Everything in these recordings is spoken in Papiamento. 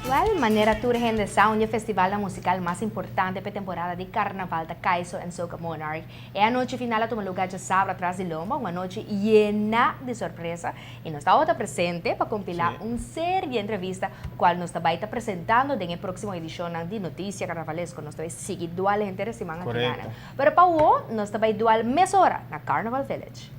Wel, manera tur hende sa, un di e festivalnan musical mas importante p'e temporada di Carnaval ta Kaiso en Soca Monarch. E anochi final a tuma lugar djasabra tras di lomba, un anochi yena di sorpresa y nos tabata presente pa compila un serie di entrevista cual nos ta bay ta presentando den e proximo edicionnan di Noticia Carnavalesco. Nos ta bay sigui dual henter e siman aki nan. Pero pa awo nos ta bay dual mesora na Carnaval Village.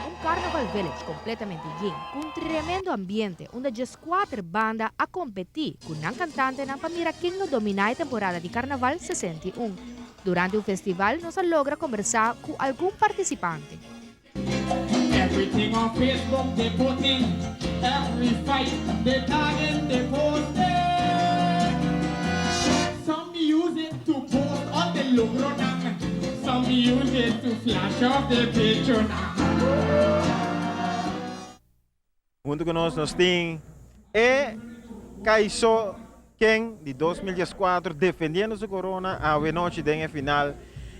Un Carnaval Village completamente yen cu un tremendo ambiente unda dieskuater banda a competi cu nan cantantenan pa mira ken lo domina e temporada di Carnaval 61. Durante un festival nos a logra combersa cu algun participante. Everything on Facebook they putting, every fight they tagging they posting. Some use it to post all the logronan, some use it to flash off the pechonan. Hunto ku nos nos tin e Kaiso Ken di 2014 defendiendo su corona awe nochi den e final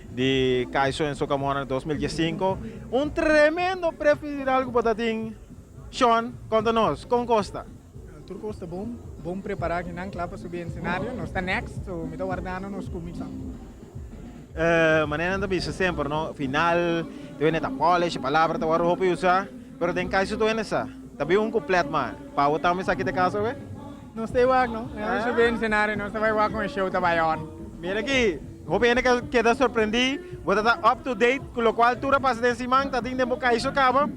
di Kaiso en Soca Monarch 2015. Un tremendo pre-final ku bo ta tin. Sean, konta nos, kon kos ta? Tur kos ta bon, bon prepará kinan kla pa subi ensenario. Nos ta next, so mi ta wardando nos kuminsá. Manera nan ta bisa semper, no? Final, tur hende ta polish, e palabra ta wòrdu hopi usá, pero den Kaiso tur hende sa. Ta bin un kuplet ma pa bo tambe sa ki ta kaso awe? Nos ta e wak no, nos ta subi ensenario, nos ta bai wak kon e show ta bai on. Mira aki, hopi hende ka keda sorprendí, bo ta ta up to date ku lokual tur a pasa den siman, ta tin den bo Kaiso kaba.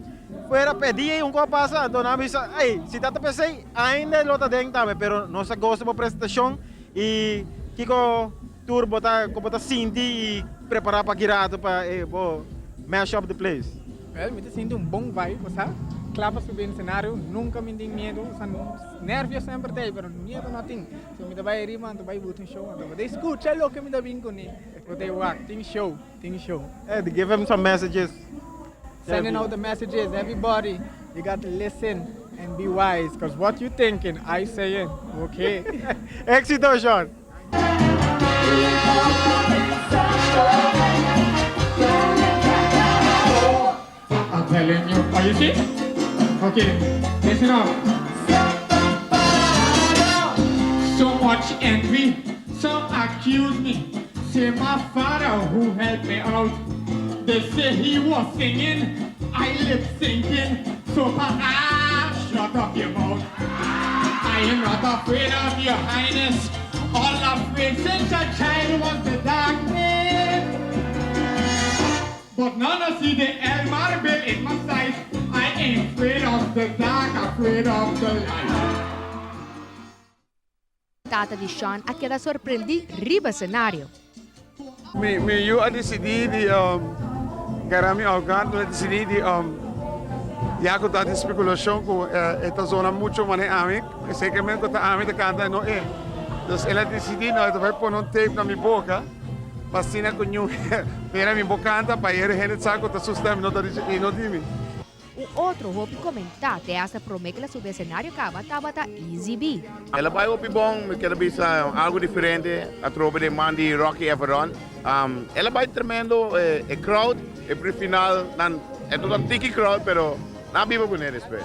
Fuera p'e dia ei un kos pasa, anto nan a bisa, Ey, si ta ta p'esei, ainda e lo ta den tambe, pero nos a gosta bo presentashon i kiko tur bo ta ku bo ta sinti i prepará pa ki rato pa e bo mash up the place. Wel, mi ta sinti un bon vibe, bo sa, kla pa subi ensenario, nunka mi tin miedu, o sa, nervio semper ta ei, pero miedu no tin, so mi ta bai ariba, anto bai buta un show, anto bo ta skucha loke mi ta bin kuné, bo ta wak, tin show, tin show. Ey, give him some messages. Sending out the messages, everybody, you got to listen and be wise, cause what you thinking, I saying, okay. Éxito, Sean! I'm telling you, oh you see? Okay, listen up. So much envy, some accuse me, say my father who helped me out. They say he was singing, I lip syncing, so pa ah, shut up your mouth. I am not afraid of your highness, all afraid since a child was the darkness. But none of see the El Marble in my sight. I ain't afraid of the dark, afraid of the light. Tata di Sean a keda sorprendí riba senario. Mi mi yu a disidí di gara mi ògan, el a disidí di ya ku ta tin spekulashon ku e ta zona muchu manera ami, sekermente ku ta ami ta kanta i no e. Dus el a disidí no e ta bai pone un tape na mi boka pa asina ku niun mira mi bo kanta pa e hende sa ku ta su stèm no ta i no di mi. Un otro hopi komentá te hasta promé ku el a subi esenario kaba tabata Easy B. El a bai hopi bon, mi kier a bisa algo diferente atrobe den man di Rocky Everon. El a bai tremendo, e crowd, e pre-final nan e no ta tiki crowd pero nan a biba kuné despues.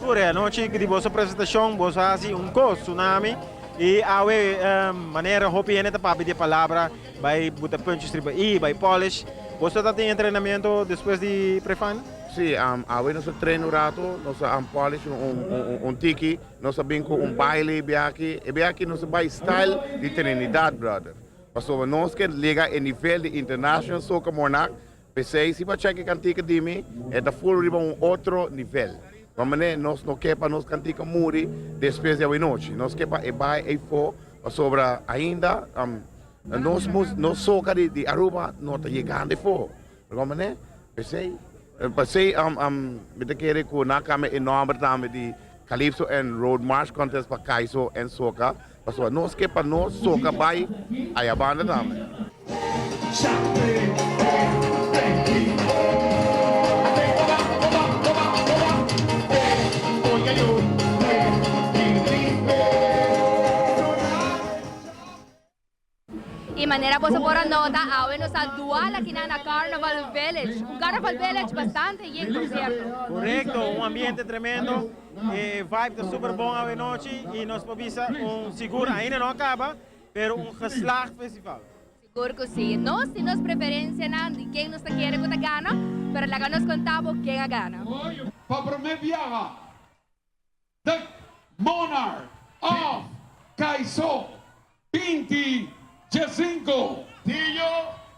Tur e anochi di boso presentashon boso a hasi un kos tsunami i awe manera hopi hende ta papia di e palabra Bai buta puntjes riba i, bai polish. Boso ta tin entrenamiento despues di pre-final? Sí, awe nos a train un rato, nos a polish un tiki, nos a bin ku un baile e biaha-aki. E biaha-aki nos a bai style di Trinidad, brother. Pasobra nos ke lega e nivel di International Soca Monarch, p'esei si bo a check e kantika di mi, e ta full riba un otro nivel. Bo manera nos no ke pa nos kantika muri despues di awe nochi, nos ke pa e bai eyfo pasobra ainda Nos nos soca di di Aruba no ta yegando efo. Bo mane? P'esei, p'esei mi ta kere ku nan kambia e nomber tambe di Calypso and Road March Contest pa Kaiso and Soca, pasobra nos ke pa nos soca bai aya banda tambe. I manera. manera boso por a nota, awe nos a dual akinan na Carnival Village. Un Carnival Village bastante yen, por cierto. Correcto, un ambiente tremendo. E vibe ta super bon awe nochi y nos por bisa un sigur ainda no a caba, pero un geslaagd festival. Sigur cu si. Nos tin nos preferencianan di ken nos ta kere cu ta gana, pero laga nos conta bo ken a gana. Pa prome biaha, The Monarch of Kaiso 20 diesinco. Tio,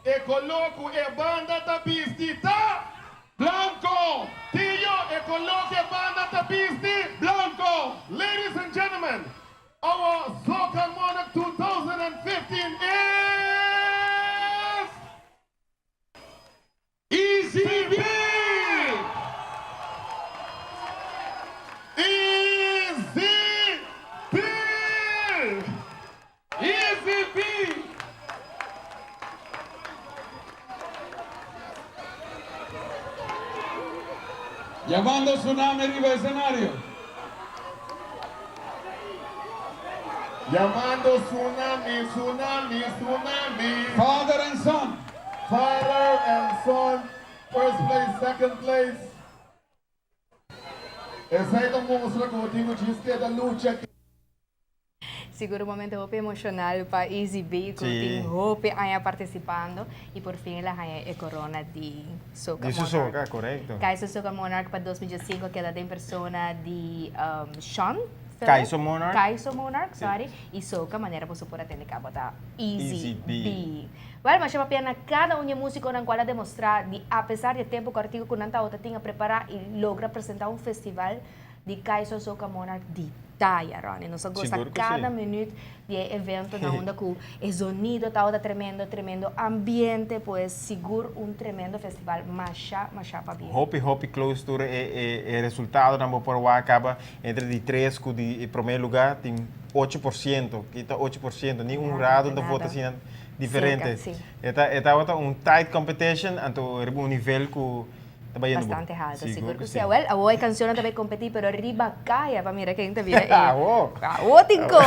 e koló ku e banda ta bisti ta. Blanco! Tio, e koló ku e banda ta bisti. Blanco! Ladies and gentlemen, our Soca Monarch 2015 is. Easy B! Easy B! Easy B! Yamando Tsunami riba escenario. Yamando Tsunami, Tsunami, Tsunami. Father and son. Father and son, first place, second place. Esey ta mustra cu tin cu ta lucha. Sigur un momento hopi emocional pa Easy B, cu tin hopi aña participando y por fin el a haya e corona di Soca Di su Monarch. Soca, correcto. Kaiso Soca Monarch pa 2015 keda den persona di Sean Philip. Kaiso Monarch. Kaiso Monarch, sorry. Y Soca, manera bo por a tende caba ta Easy, Easy B. B. Well, masha pabien na cada un di e musiconan cual a demostra di apesar di e tempo cortico cu nan tawata tin a prepara y logra presenta un festival di Kaiso Soca Monarch di taya, Ronnie. Nos a gosta Sigur cu cada si. minuut di e evento na unda cu e zonido tawata tremendo, tremendo ambiente, pues sigur un tremendo festival. Masha, masha pabien. Hopi, hopi close tur e resultadonan bo por wak caba entre di tres cu di prome lugar tin 8%, kita 8%, ni un Nada, rado ta nada. vota asina diferente. Cerca, si. E tabata un tight competition, anto riba un nivel cu ta bayendo bon. Bastante halto, sigur cu cu si. Wel, awo e cancionnan ta bay competi, pero riba caya pa mira ken ta bira e. Awo. Awo tinco.